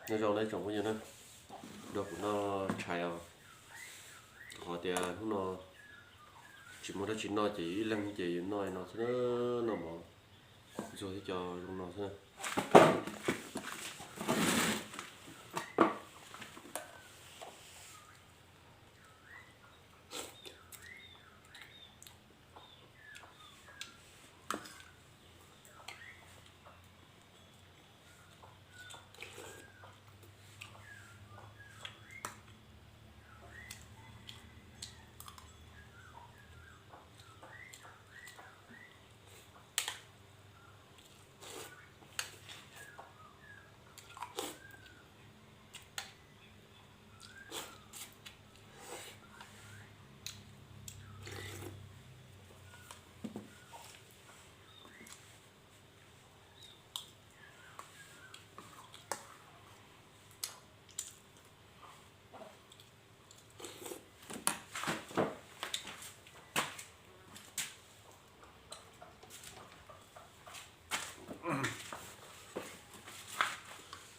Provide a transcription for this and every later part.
Nyob zoo nawb tsoom phooj ywg na, nrog kuv noj tshais os. Qhov tias hnub no tsis muaj dab tsi noj ces ib leeg ces yuav noj no xwb, noj mov ntxuag thiab cov zoo no xwb.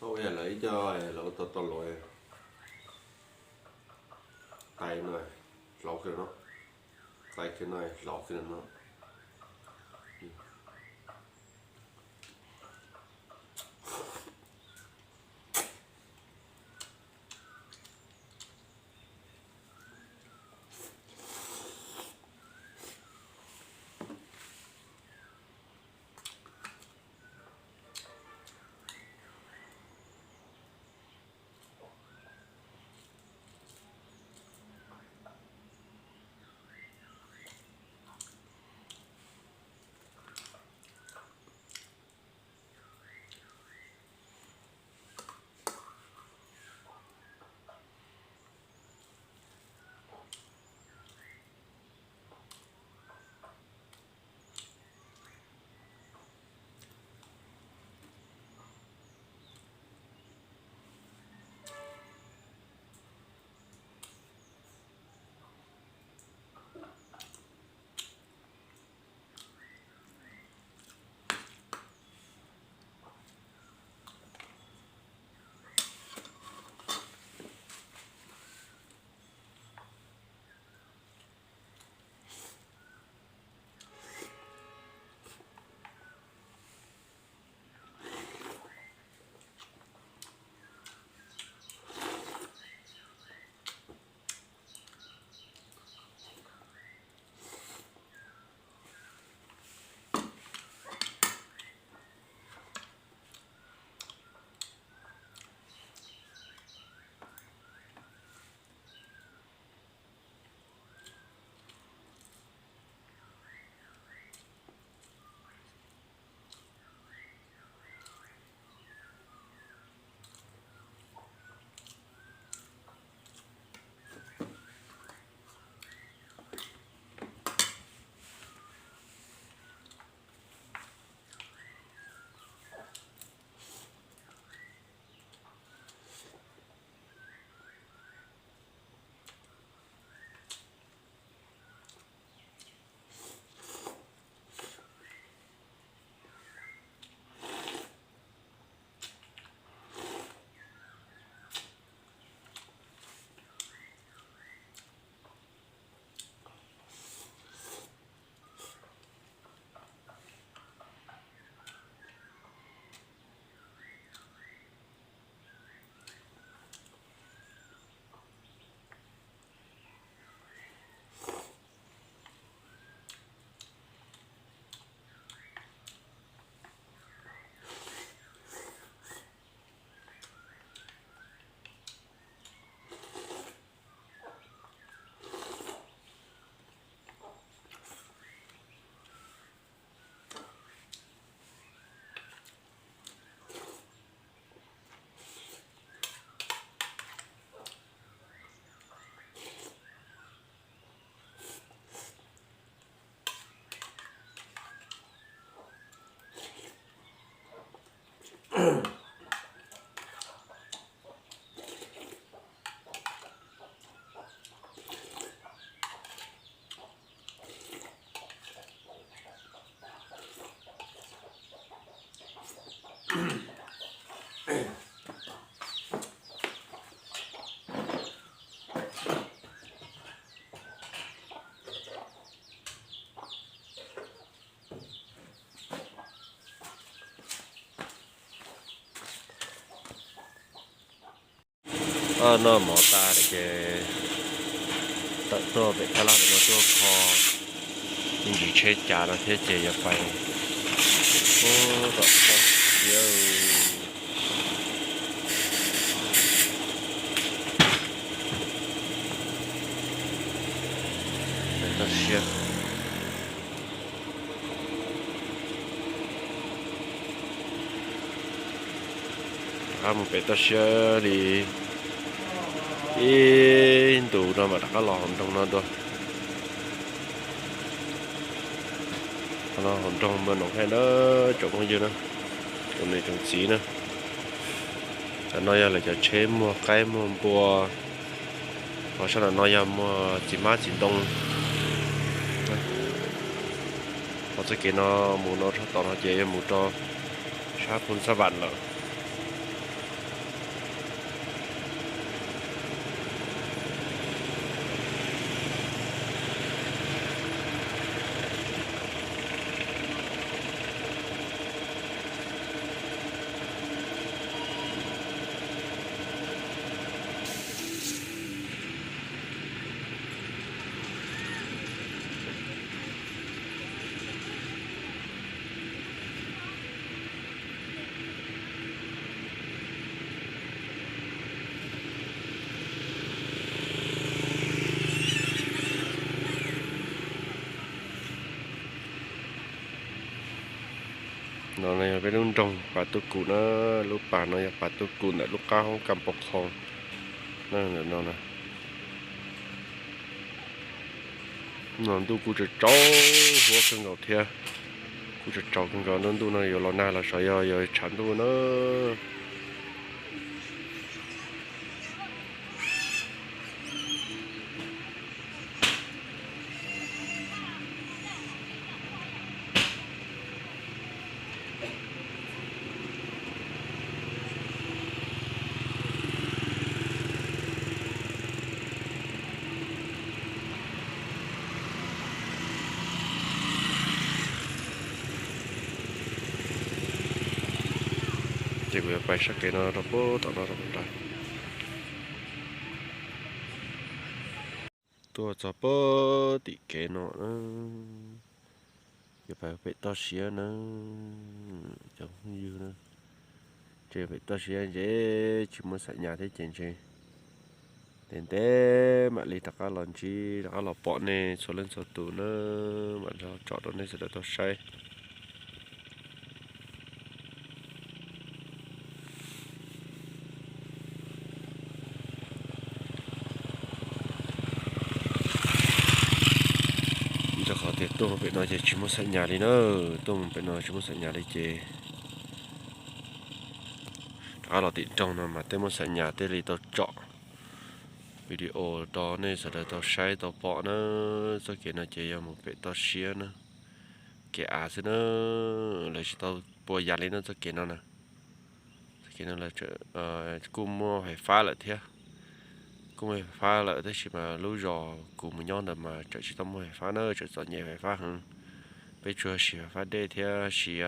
Ua yam lawv ib co lawv ua tau tau los, tais no hlauv kiag no, tais kiag no hlauv kiag no. Noj mov tas lawm ces tawm tuaj pem tab laj pem no tuaj kho me ntsis tsheb cav no thiab ces yuav pais tom toj siab. Toj siab. Rov qab mus pem toj siab li ib ntus no mam rov qab los hauv nroog no dua. Qhov no hauv nroog Npab Noom Haij na, tsoom phooj ywg na, tsoom niam tsoom txiv na. Cov no yog lawv cov tsheb muag qaib muag npua. Ho sab nram no yog muag txiv hmab txiv ntoo. Ho txoj kev no mus no rau tom no ces yuav mus rau sab Phoos Xab Vam lawm. No yog peb lub nroog Pas Tuj Kum na, lub pas no yog Pas Tuj Kum ntawm lub qab hoob Kas Pos Khoos na, ntawm no na. No ntuj kuj tsaus tsaus huab kawg nkaus thiab, kuj tsaus tsaus kawg nkaus, ntuj no yuav los nag los sav, yog yuav tshav ntuj na. Ces kuv yuav pais sab kev no rau puag tom no rau puag nrad. Tuaj txog puag tim kev no na, yuav pais pem toj siab na, cov phooj ywg na. Ces pem toj siab ntshe tsis muaj xam nyas thiab ces ntshe ntev ntev mam li rov qab los ntsib, rov qab los pom nej txhua leej txhua tus na, mam li tsom rau nej sawv daws tau saib. Rau qhov tias tuaj mus pem no ces tsis muaj xam nyas li na, tuaj mus pem no tsis muaj xam nyas li ces rov qab los tim nroog no mas tej muaj xam nyas thiaj li tau tsom video rau nej sawv daws tau saib tau pom na. Txoj kev no ces yog mus pem toj siab na, kev av xwb na, lawv tsis tau pua yas li no txoj kev no na. Txoj kev no kuj muaj fais fab lawm thiab, kuj muaj fais fab lawm tab sis mas lub zos kuv mus nyob ntawd mas tseem tsis tau muaj fais fab na, tseem txom nyem fais fab heev. Peb tsuas siv fais fab dej thiab siv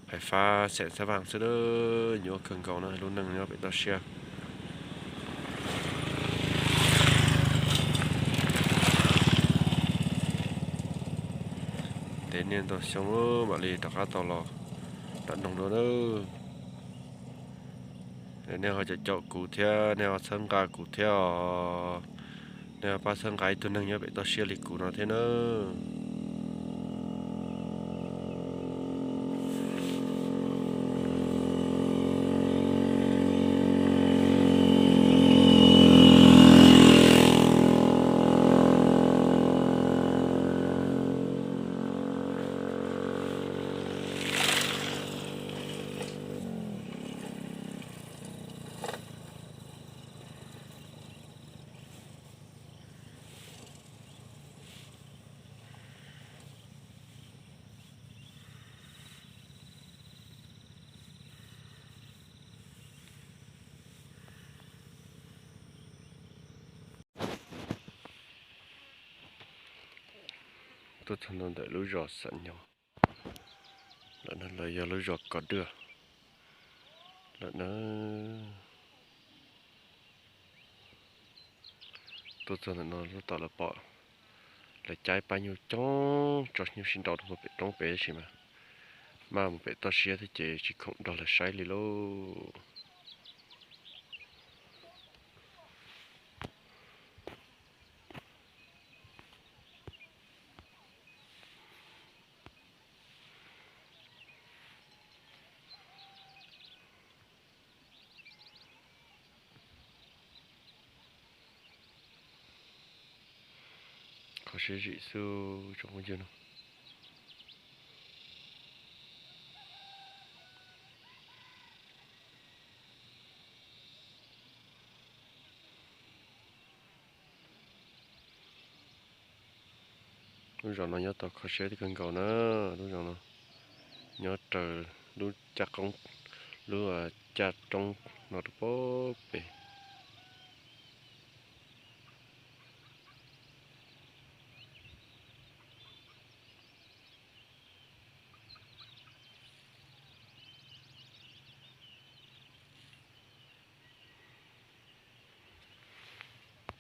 fais fab xeem xab vam xwb, nyuaj kawg nkaus na lub neej nyob pem toj siab. Ntev niaj ntau xyoo mam li rov qab tau los nram nroog dua na. Nej ho caum caum kuv thiab, nej ho txhawb nqa kuv thiab os. Nej ho pab txhawb nqa ib tug neeg nyob pem toj siab li kuv no thiab na. Tuaj txog ntua ntawm lub zos Xam Nyoog lawm na, los yog lub zos Kos Dwaj lawm na. Tuaj txog ntawm no tab tom lawv pom lawv caij pab nyuj coob tso nyuj sib nraus rau pem roob pem tab sis mas maj mus pem toj siab thiab ces tsis khoom nrog lawv saib li lauj. Kho siab zim xwb tsoom phooj ywg no. Lub zos no nyob tau kho siab kawg nkaus na. Lub zos no nyob raws lub caj qoob, lub caj roob no rau pem pem.